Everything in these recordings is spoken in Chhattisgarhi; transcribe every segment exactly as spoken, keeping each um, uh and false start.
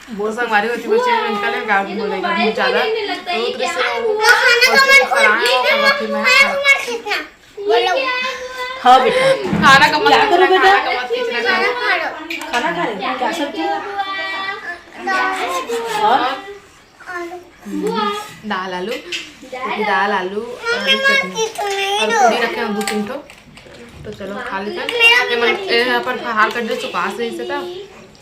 बहुत संगवारी होती बच्चे में इनका ले गाँव बोलेगा बहुत ज्यादा। तो उतरे से वो और से कराए और कब आती मैं। हाँ बेटा। खाना का मत क्या करो खींचना, बेटा? खाना का मत खींचना, खाना। खाना खा रहे हो? क्या सब्जी है? और? दाल आलू, क्योंकि दाल आलू और चटनी और पूरी रखे हैं दो तीन ठो। तो चलो खा लेते हैं। ये मन, ये अपन फहार कर दे, सुपास रही से था।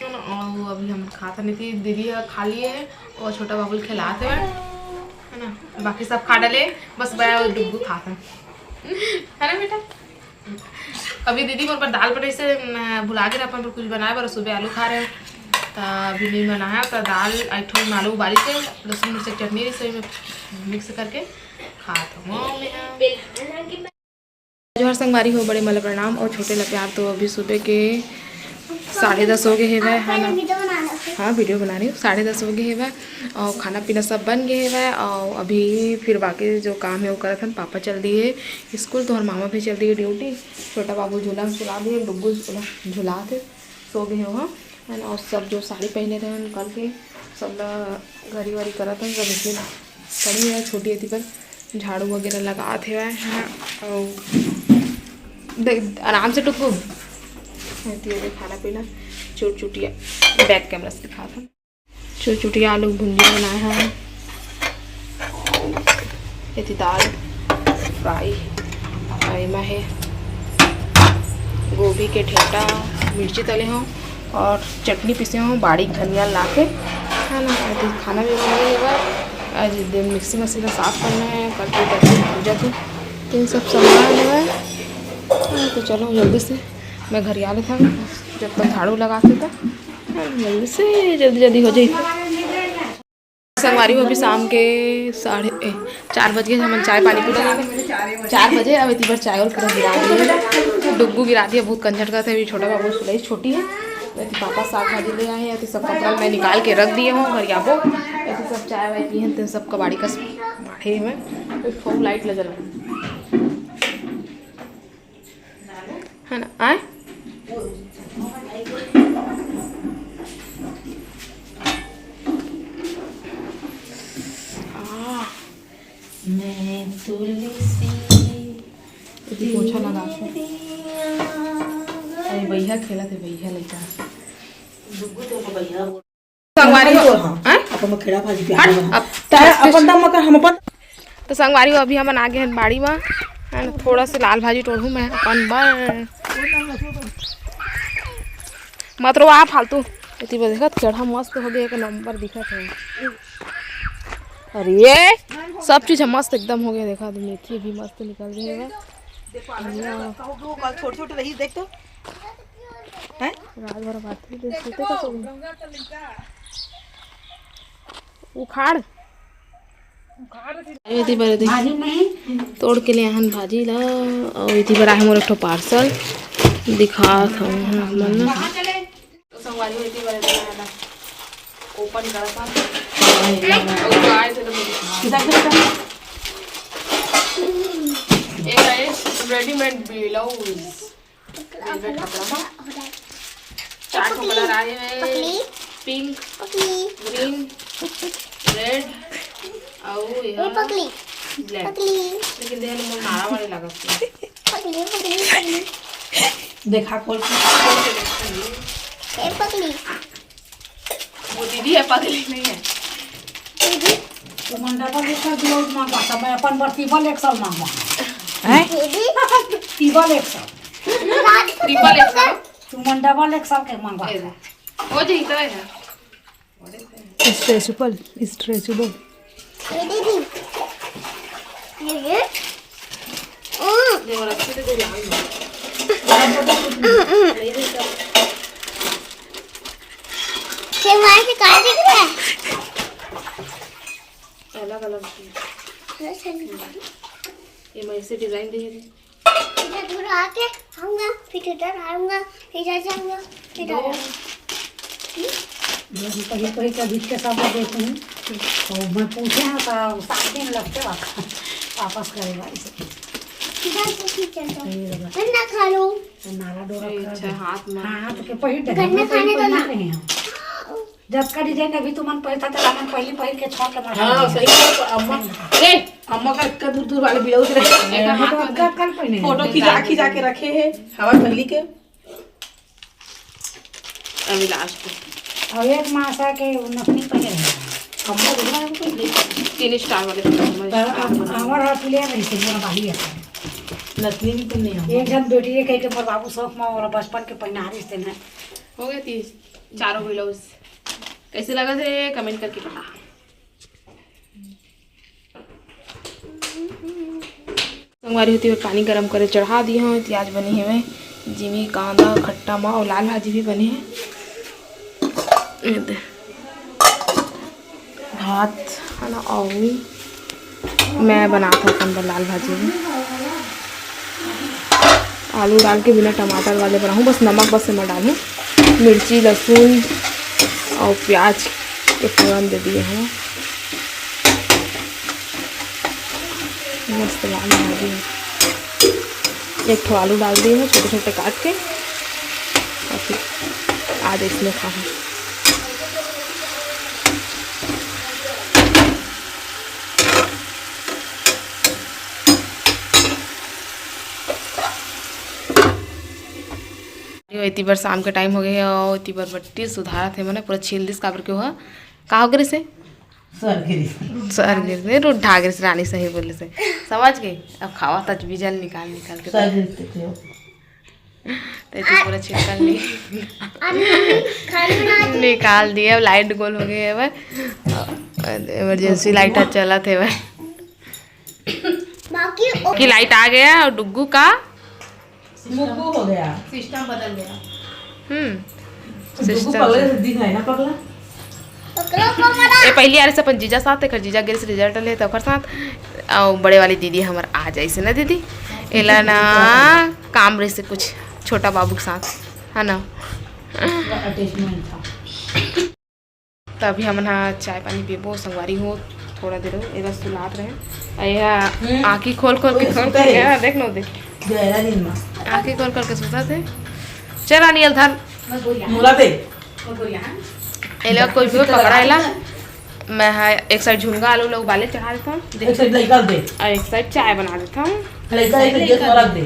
और वो अभी हम खाता नहीं थी, दीदी ह खा लिए है और छोटा बाबू ल खिलाते हैं, है ना? बाकी सब खा डाले, बस मैं और डुग्गू खाता है। है ना बेटा? अभी दीदी मोर पर दाल पड़े से, मैं भुला के अपन पर कुछ बनाए बर, सुबह आलू खा रहे हैं, तो अभी नहीं बनाया। तो दाल एक ठो में आलू उबाली के लहसुन मिर्च चटनी से मिक्स करके खात हूँ मैं। जोहार संगवारी हो, बड़े मला प्रणाम और छोटे ला प्यार। तो अभी सुबह के साढ़े दस हो गए हेवय, है ना? वीडियो बना रहे थे। हाँ, वीडियो बना रही हूँ। साढ़े दस हो गए हेवय और खाना पीना सब बन गए हेवय और अभी फिर बाकी जो काम है वो करत हन। पापा चल दिए स्कूल, तो हर मामा भी चल दिए ड्यूटी। छोटा बाबू झूला में सुला दिए, डुग्गू झूला, झुला थे, सो गए हो, है ना? और सब जो साड़ी पहने रहे निकाल के सब ला घरी वारी करत हन, सब इसमें पड़ी है। छोटी एती पर झाड़ू वगैरह लगात हेवय, है ना? और देख, आराम से टुकू। एती हो गए खाना पीना, चुट चुटिया बैक कैमरा से दिखात हन। चुट चुटिया आलू के भुंजिया बनाए हन। एती दाल फ्राई, और एमा हे गोभी के ठेटा, मिर्ची तले हूँ और चटनी पीसे हूँ बारीक धनिया ला के, है ना। एती खाना भी बन गई है। आज दिन मिक्सी मशीन ला साफ करना है, कल फिर बच्चे पूजा थी, तो ये सब सामान है। हाँ, तो चलो जल्दी से मैं घर आ लेता हूँ, जब तक झाड़ू लगाते तो जल्दी से जल्दी जल्दी हो जाए। संगवारी हो, अभी शाम के साढ़े, ए, चार बज गए, हमन चाय पानी पूरा ले लेंगे। चार बजे, अब इतनी बार चाय और पूरा गिरा दिए, डुग्गू गिरा दिया, बहुत कंझट करत हे। अभी छोटा बाबू सुलाई छोटी है, वैसे पापा साग भाजी ले आए हैं, तो सब कपड़ा मैं निकाल के रख दिए हूँ, घर आबो, ऐसे सब चाय वाय पिए हैं, तो सब कबाड़ी कस बाढ़े में, तो फोन लाइट ला जला। है ना? आए? आ। मैं तुलसी अभी पोछा लगा के। अरे भैया खेला थे, भैया लइका। संगवारी हो, हाँ। हाँ? अपन में खेड़ा भाजी हट, प्याज बना। अब तय अपन दम मकर हम अपन। तो संगवारी हो, अभी हमन आ गए हैं बाड़ी में, है ना? थोड़ा से लाल भाजी टोड़हूँ मैं अपन बर। मत रो, आ फालतू। एती बर देखत, खेड़ा मस्त हो गया, एक नंबर दिखत है। अरे ये सब चीज मस्त एकदम हो गया। देखा तो मेथी भी मस्त निकल गई है। छोटे छोटे रही, देख तो। हैं? रात भर बात ही दे, सोते का सोते। उखाड़। एती बर एती तोड़ के ले आहन भाजी ला, अउ एती बर आहे मोर एक ठो पार्सल दिखात हूँ आप मन ला। तो संगवारी हो, एती बर एती ला ओपन करत हन। अउ आए थे तो मुझे ये है रेडीमेड ब्लाउज। वेलवेट कपड़ा मा चार ठो कलर आए हुए हैं, पिंक, ग्रीन, रेड, अउ ये ब्लैक। लेकिन देख, मोर नारा वाले लागत हे। देखा खोल के। वो दीदी है, पगली नहीं है। तुमन डबल एक्सल ब्लाउज मंगवा, त मैं अपन बर ट्रिपल एक्सल मंगवा। हैं? Triple axle. Triple axle. तुमन डबल एक्सल के मंगवा। हो जाई तो है। Stretchable, stretchable. ये और अच्छे से धुला लो। नहीं धुलता। ये मार के काट दिख रहा है। अलग अलग चीज। ये मैं ऐसे डिजाइन दे रही। इधर धुला के आऊंगा, फिर इधर आऊंगा, फिर इधर जाऊंगा, फिर इधर आऊंगा। कहीं कहीं का बीच के सब देते हैं। तो मैं पूछे हैं तो सात दिन लगते वापस, वापस करेगा इसे। इधर से खींच चलता हूँ। मैं ना खा लूँ। तो नाला डोरा अच्छा, हाथ में। हाँ, हाथ के पहिर गन्ना खाने का ना। जतका डिजाइन अभी तुमन पहिरथा, तेला हमन पहिली पहिर के छोड़ के मर हाँ, जाएंगे। सही बात। अम्मा, ए, अम्मा का इतना दूर दूर वाले ब्लाउज रखे हैं। ये तो अतका कल पहने हैं। फोटो खिंचा खिंचा के रखे हैं हमारे पहली के। अभी लास्ट में। और एक मासा के नथनी पहने हैं। अम्मा देखना है कोई। तीन स्टार वाले पहने हैं। पर अब हमारा हाथ ले रही थी, मेरा भाई है। नथनी भी पहने हैं। एक जन बेटी ये कह के मोर बाबू शौक में और बचपन के पहना रही थे ना। हो गया तीस। चारों ब्लाउज कैसे लगा थे, कमेंट करके बता। संगवारी होती है, पानी गरम करे चढ़ा दी हूँ। आज बनी है मैं जिमी कांदा खट्टा माँ और लाल भाजी भी बनी है। ये दे। भात है ना, और मैं बनात हूँ अपन बर लाल भाजी में। आलू डाल के बिना टमाटर वाले बनाऊँ, बस नमक बस मैं डालूँ, मिर्ची, लहसुन और प्याज के फोरन दे दिए हैं। मस्त लाल भाजी है। एक ठो आलू डाल दिए हैं छोटे छोटे काट के, और फिर आज इसमें खाऊँ। इतनी बार शाम के टाइम हो गए है और इतनी बार बट्टी सुधारत है, मैंने पूरा छील दिस, काबर के हुआ का हो गए से सर गिरी। सर गिरी, नहीं, रूठ ढागरिस रानी, सही बोले से। समझ गई? अब खावा तजबीजल निकाल निकाल के। सर गिरी। तो इतनी पूरा छिलका ली। निकाल दिए। अब लाइट गोल हो गई है भाई, इमरजेंसी लाइट चलत है भाई। बाकी कि लाइट आ गया और डुग्गू का मुग्गू हो गया। सिस्टम बदल गया। हम्म। डुग्गू सिस्टम पगले से दिन है ना पगला। ये पहली आरे से अपन जीजा साथ, एकर जीजा गिरिस रिजल्ट ले तो ओकर साथ, और बड़े वाली दीदी हमर आ जाइसे ना दीदी, एला ना काम रही से कुछ छोटा बाबू के साथ, है ना। अटैचमेंट था। तो अभी हमन हा चाय पानी पीबो संगवारी हो, थोड़ा देर हो, एला सुलात रहे। अ, एहा हम्म। आँखी खोल खोल के, ओए, खोल सुता खोल के, है। हाँ, देख लो, देख। गहरा दिन में। आँखी खोल खोल के सुता थे। चल, अनियल, धर। मोला दे। एला कोई भी पकड़ा एला। मैं हा एक साइड झुनगा आलू ला उबाले चढ़ा देता हूँ। एक साइड लइका दे। और एक साइड चाय बना देता हूँ। लइका एक गेट में रख दे।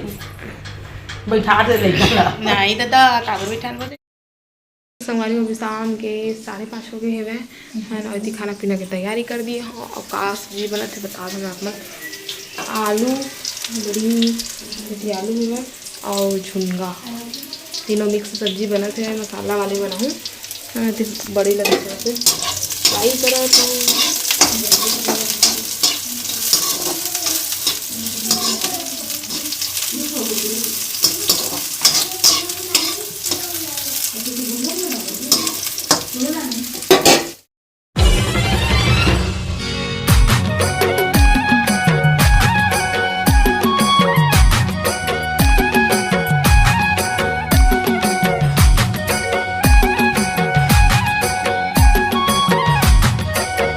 बैठा दे लइका ला। नहीं दादा, काबर बैठान बोले। संगवारी हो, अभी शाम के साढ़े पाँच हो गए हवे, है ना। अभी खाना पीना के तैयारी कर दिए हो। और का सब्जी बनत है बता दो आप मन। आलू, बड़ी, अथी आलू हवे और झुनगा, तीनों मिक्स सब्जी बनत है। मसाला वाले बनाऊँ, हाँ, तो बड़ी लगे से फ्राई करत हूँ।